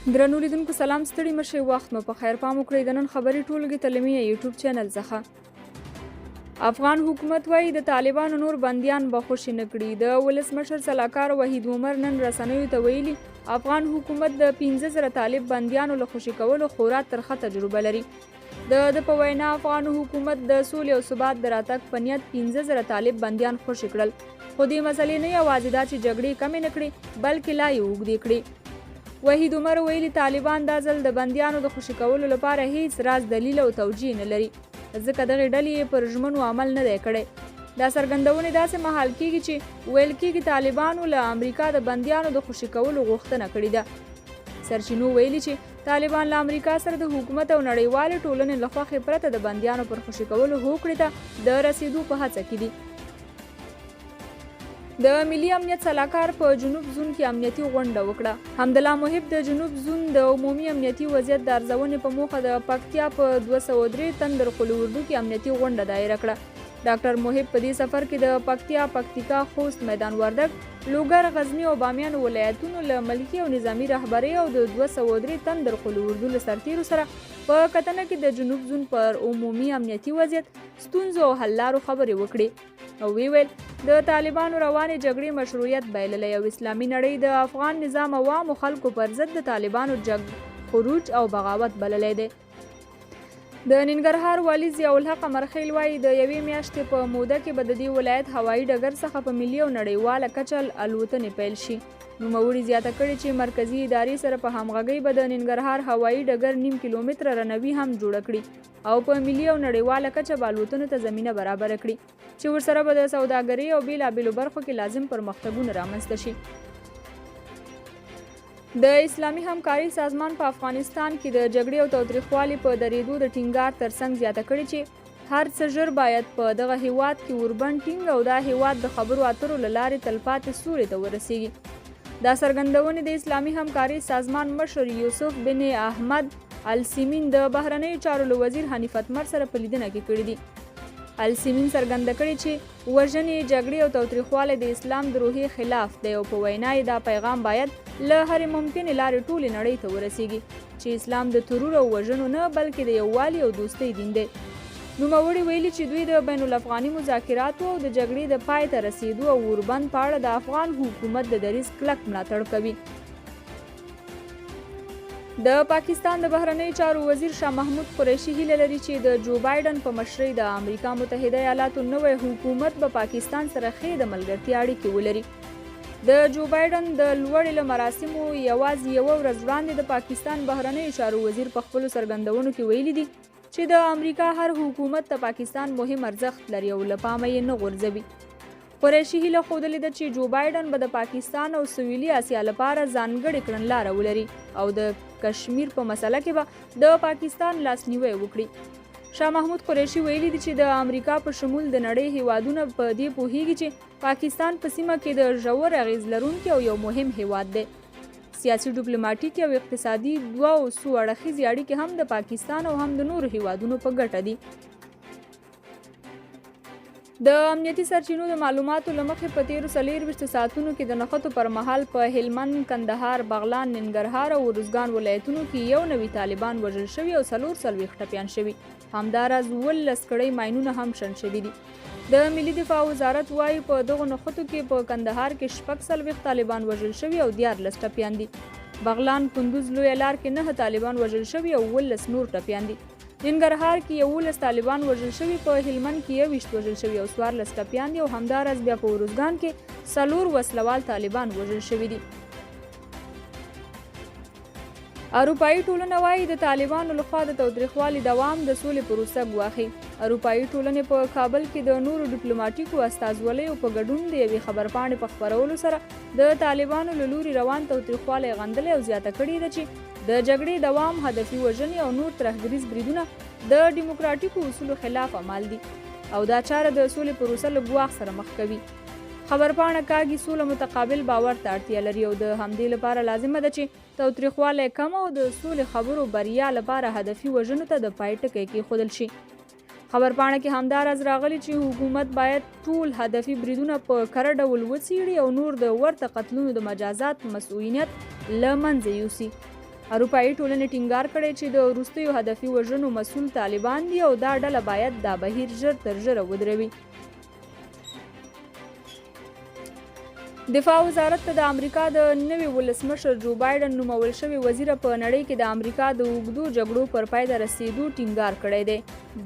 درنو لیدونکو سلام، ستړي مشه، وخت مو په خیر. پام وکړئ د نن خبري ټولګې ته له مینه یوټیوب چینل څخه. افغان حکومت وایي د طالبانو نور بندیان به خوشې نه کړي. د ولسمشر سلاکار وحید عمر نن رسنیو ته ویلي، افغان حکومت د 5000 طالب بندیانو له خوشې کولو خورا ترخه تجربه لري. د ده په وینا، افغان حکومت د سولې او ثبات د راتګ په نیت 5000 طالب بندیان خوشې کړل، خو دې مسئلې نه یوازې دا چې جګړې کمې نه کړې، بلکې لا یې اوږدې کړې. وحید عمر ویلي، طالبان دا ځل د بندیانو د خوشې کولو لپاره هیڅ راز دلیل او توجیه نه لري، ځکه دغې ډلې یې پر ژمنو عمل نه دی کړی. دا څرګندونې داسې مهال کیږي چې ویل کیږي طالبانو له امریکا د بندیانو د خوشې کولو غوښتنه کړې ده. سرچینو ویلي چې طالبان له امریکا سره د حکومت او نړیوالې ټولنې له خوښې پرته د بندیانو پر خوشې کولو هوکړې ته د رسېدو په هڅه کې دي. د ملي امنیت سلاکار په جنوب زون کې امنیتي غونډه وکړه. حمدالله محب د جنوب زون د عمومي امنیتي وضعیت د ارزونې په موخه د پکتیا په 203 تندر قول اردو کې امنیتي غونډه دایره کړه. ډاکټر محب په دې سفر کې د پکتیا، پکتیکا، خوست، میدان وردګ، لوګر، غزني او بامیانو ولایتونو له ملکي او نظامي رهبرۍ او د 203 تندر قول اردو له سرتیرو سره په کتنه کې د جنوب زون پر عمومي امنیتي وضعیت، ستونزو او حل لارو خبرې وکړې او ویې ویل، د طالبانو روانې جګړې مشروعیت بایللی او اسلامي نړۍ د افغان نظام او عامو خلکو پر ضد د طالبانو جګ خروج او بغاوت بللی دی. د ننګرهار والي ضیاءالحق امرخیل وایي، د یوې میاشتې په موده کې به د دې ولایت هوایي ډګر څخه په ملي او نړیواله کچه الوتنې پیل شي. نوموړي زیاته کړې چې مرکزي ادارې سره په همغږۍ به د ننګرهار هوایي ډګر نیم کیلومتره رنوي هم جوړه کړي او په ملي او نړیواله کچه به الوتنو ته زمینه برابره کړي، چې ورسره به د سوداګرۍ او بېلابېلو برخو کې لازم پرمختګونه رامنځته شي. د اسلامي همکارۍ سازمان په افغانستان کې د جګړې او تاوتریخوالي په درېدو د ټینګار ترڅنګ زیاته کړې چې هر څه ژر باید په دغه هیواد کې اوربند ټینګ او دا هیواد د خبرو اترو له لارې تلپاتې سولې ته ورسیږي. دا څرګندونې د اسلامي همکارۍ سازمان مشر یوسف بن احمد السیمین د بهرنیو چارو له وزیر حنیف اتمر سره په لیدنه کې کړې دي. السیمین څرګنده کړې چې وژنې، جګړې او تاوتریخوالی د اسلام د روحیې خلاف دی او په وینا یې دا پیغام باید له هرې ممکنې لارې ټولې نړۍ ته ورسیږي چې اسلام د ترور او وژنو نه، بلکې د یووالي او دوستۍ دین دی. نوموړي ویلي چې دوی د بین الافغاني مذاکراتو او د جګړې د پای ته رسېدو او اوربند په اړه د افغان حکومت د دریځ کلک ملاتړ کوي. د پاکستان د بهرنیو چارو وزیر شاه محمود قریشي هیله لري چې د جو بایډن په مشرۍ د امریکا متحده ایالاتو نوی حکومت به پاکستان سره ښې د ملګرتیا اړیکې ولري. د جو بایډن د لوړې له مراسمو یوازې یوه ورځ وړاندې د پاکستان بهرنیو چارو وزیر په خپلو څرګندونو کې ویلي دي چې د امریکا هر حکومت ته پاکستان مهم ارزښت لري او له پامه یې نه غورځوي. قریشي هیله ښودلې ده چې جو بایډن به د پاکستان او سویلي اسیا لپاره ځانګړې کړنلاره ولري او د کشمیر په مسله کې به د پاکستان لاسنیوی وکړي. شاه محمود قریشي ویلي دي چې د امریکا په شمول د نړۍ هیوادونه په دې پوهیږي چې پاکستان په سیمه کې د ژور اغیز لرونکی او یو مهم هیواد دی. سیاسي، ډیپلوماټیکې او اقتصادي دوه او څو اړخیزې اړیکې هم د پاکستان او هم د نورو هیوادونو په ګټه دي. د امنیتي سرچینو د معلوماتو له مخې په تېرو 24 ساعتونو کې د نښتو پر مهال په هلمند، کندهار، بغلان، ننګرهار او ارزګان ولایتونو کې 91 طالبان وژل شوي او 44 ټپیان شوي. همداراز 17 کړۍ ماینونه هم شنډ شوي دي. د ملي دفاع وزارت وايي، په دغو نښتو کې په کندهار کې 46 طالبان وژل شوي او 13 ټپیان دي. بغلان کندوز لویه لار کې 9 طالبان وژل شوي او 17 نور ټپیان دي. ننګرهار کې 11 طالبان وژل شوي، په هلمند کې 21 وژل شوي او 14 ټپیان دي او همداراز بیا په ارزګان کې 4 وسلوال طالبان وژل شوي دي. اروپایي ټولنه وایي د طالبانو لخوا د تاوتریخوالي دوام د سولې پروسه ګواښي. اروپایي ټولنې په کابل کې د نورو ډیپلوماټیکو استازولیو په ګډون د یوې خبرپاڼې په خپرولو سره د طالبانو له لوري روان تاوتریخوالی غندلی او زیاته کړې ده چې د جګړې دوام، هدفي وژنې او نور ترهګریز بریدونه د ډیموکراټیکو اصولو خلاف اعمال دي او دا چاره د سولې پروسه له ګواښ سره مخ کوي. خبرپاڼه کاږي، سوله متقابل باور ته اړتیا لري او د همدې لپاره لازمه ده چې تاوتریخوالی کم او د سولې خبرو بریا لپاره هدفي وژنو ته د پای ټکی کېښودل شي. خبرپاڼه کې همداراز راغلي چې حکومت باید ټول هدفي بریدونه په کره ډول وڅېړي او نور د ورته قتلونو د مجازات مسؤلیت له منځه یوسي. اروپايي ټولنې ټینګار کړی چې د وروستیو هدفي وژنو مسؤل طالبان دي او دا ډله باید دا بهیر ژر تر ژره ودروي. دفاع وزارت ته د امریکا د نوي ولسمشر جو بایډن نومول شوې وزیره په نړۍ کې د امریکا د اوږدو جګړو پر پای ته رسېدو ټینګار کړی دی.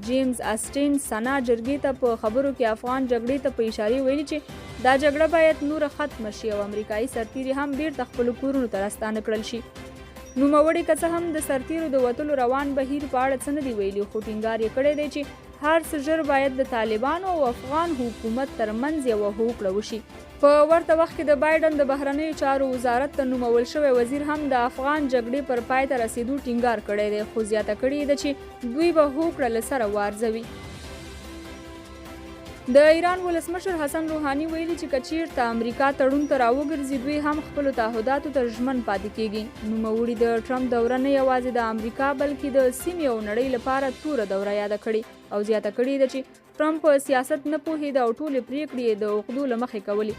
جیمز اسټین سنا جرګې ته په خبرو کې افغان جګړې ته په اشارې ویلي چې دا جګړه باید نوره ختمه شي او امریکایي سرتیري هم بیرته خپلو کورونو ته راستانه کړل شي. نوموړي که څه هم د سرتیرو د وتلو روان بهیر په اړه څه نه دي ویلي، خو ټینګار یې کړی دی چې هر څه ژر باید د طالبانو او افغان حکومت ترمنځ یوه هوکړه وشي. په ورته وخت کې د بایډن د بهرنیو چارو وزارت ته نومول شوی وزیر هم د افغان جګړې پر پای ته رسېدو ټینګار کړی دی، خو زیاته کړې یې ده چې دوی به هوکړه له سره وارزوي. د ایران ولسمشر حسن روحاني ویلي چې که چیرته امریکا تړون ته راوګرځي، دوی هم خپلو تعهداتو ته ژمن پاتې کیږي. نوموړي د ټرمپ دوره نه یوازې د امریکا بلکې د سیمې او نړۍ لپاره توره دوره یاده کړې او زیاته کړې ده چې ټرمپ په سیاست نه پوهېده او ټولې پرېکړې یې د عقدو له مخې کولې.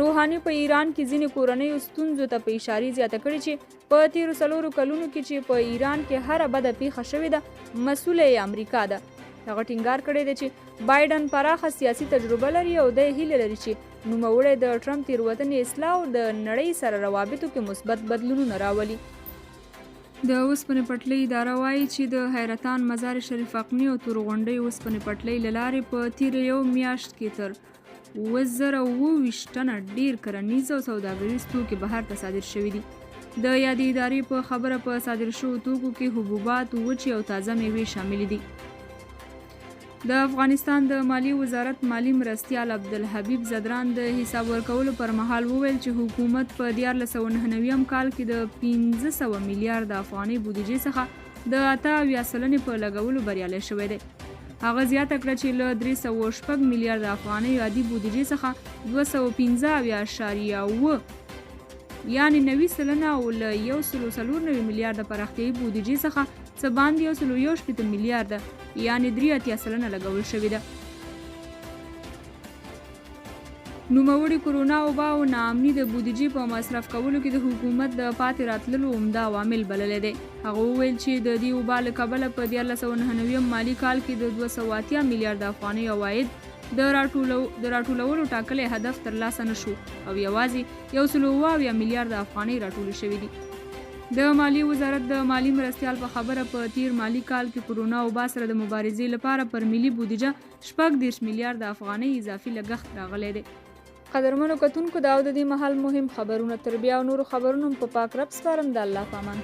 روحاني په ایران کې ځینې کورنیو ستونزو ته په اشارې زیاته کړې چې په تېرو څلورو کلونو کې چې په ایران کې هره بده پېښه شوې ده، مسؤله یې امریکا ده. هغه ټینګار کړی دی چې بایډن پراخه سیاسي تجربه لري او دی هیله لري چې نوموړی د ټرمپ تېروتنې اصلاح او د نړۍ سره روابطو کې مثبت بدلونونه راولي. د اوسپنې پټلۍ اداره وايي چې د حیرتان، مزار شریف اقني او تورغونډۍ اوسپنې پټلۍ له لارې په تېره یوه میاشت کې تر 7027 ټنه ډېر کرنیز او سوداګریز توکي بهر ته صادر شوي دي. د یادې ادارې په خبره په صادر شوو توکو کې حبوبات، وچې او تازه مېوې شاملې دي. د افغانستان د مالیې وزارت مالي مرستیال عبدالحبیب ځدران د حساب ورکولو پر مهال وویل چې حکومت په 1399 کال کې د 500 میلیارده افغانۍ بودیجې څخه د 78 سلنې په لګولو بریالی شوی دی. هغه زیاته کړه چې له 306 میلیارده افغانیو عادي بودیجې څخه 275.7 یعنې 90% او له 194 میلیارده پراختیایي بودیجې څخه څه باندې 161 میلیارده یعنې 83% لګول شوې ده. نوموړي کرونا وبا او ناامني د بودیجې په مصرف کولو کې د حکومت د پاتې راتللو عمده عوامل بللی دی. هغه وویل چې د دې وبا له کبله په 1399 مالي کال کې د 280 میلیارده افغانیو عواید د راټولولو ټاکلی هدف ترلاسه نه شو او یوازې 177 میلیارده افغانۍ راټولې شوې دي. د مالیې وزارت د مالي مرستیال په خبره په تېر مالي کال کې کرونا وبا سره د مبارزې لپاره پر ملي بودیجه 36 میلیارده افغانۍ اضافي لګښت راغلی دی. قدرمنو کتونکو دا او د دې مهال مهم خبرونه تر بیا او نورو خبرونو په پاک رب سپارم د الله په امان.